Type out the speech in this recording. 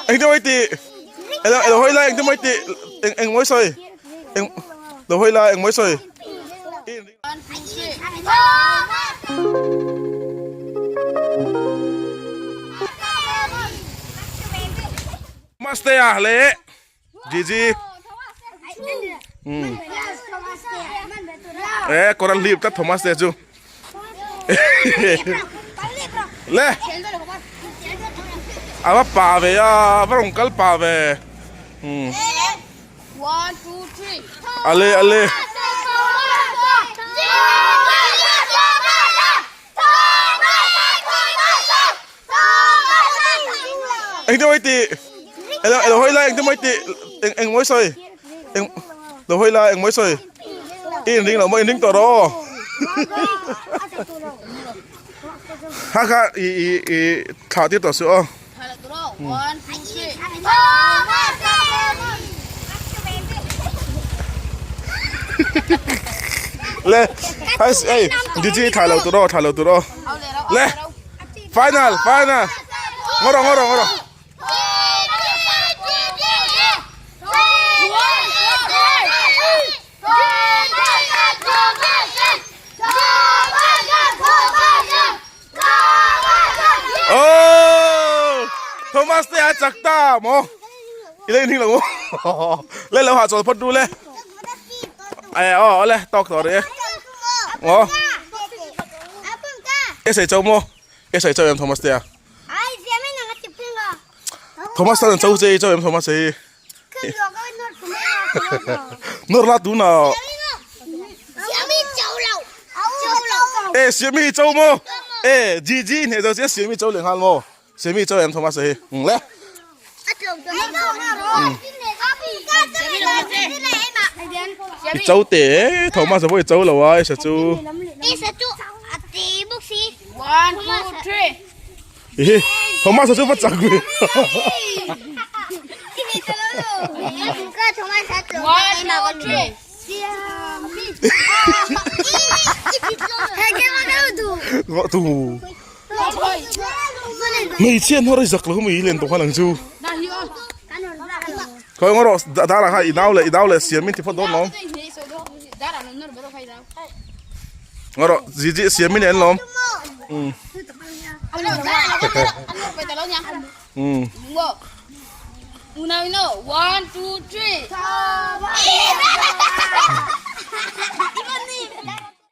Engtin mawi tih? Elo elo hawi lai engtin mawi tih? Eng eng mawi sawi? Eng lo hawi lai eng mawi sawi? Mastea leh Gigi. Eh, koran lip tlat Thomas te chu. Le. Ava pa ve a, ava rawn kal pa ve. Hmm. Ale ale. Engtin mawi tih? Elo elo hawi lai engtin mawi tih? Eng eng mawi sawi? Eng lo hawi lai eng mawi sawi? I inring lo maw inring tawh rawh aw. Ha kha i i i thlah tir tawh suh aw. Le hai ei Gigi thlah lo tur aw thlah lo tur aw. Le final final ngaw rawh ngaw rawh ngaw rawh. Oh Thomas te a chak ta maw i lei hning lo maw le lo hah chawl phawt du le ai aw le tawk tawh rih e maw e sei chau maw e sei chau em Thomas te a Thomas tan chau che chau em Thomas hi Nawr la tuna E siami chau maw E GG hne zo sia siami chau leh nghal maw Siami chau em Thomas hi ng le I chau te Thomas pawh i chau lo a isa chu Ihi Thomas chu va chak ve. Tu. Hmeichhia hnawr i zak lo mai len tawh khan ang chu. Khawi ngaw rawh dar ah khan i nau leh i nau leh siam in ti phawt dawn lawm. Ngaw rawh Gigi siam in en lawm.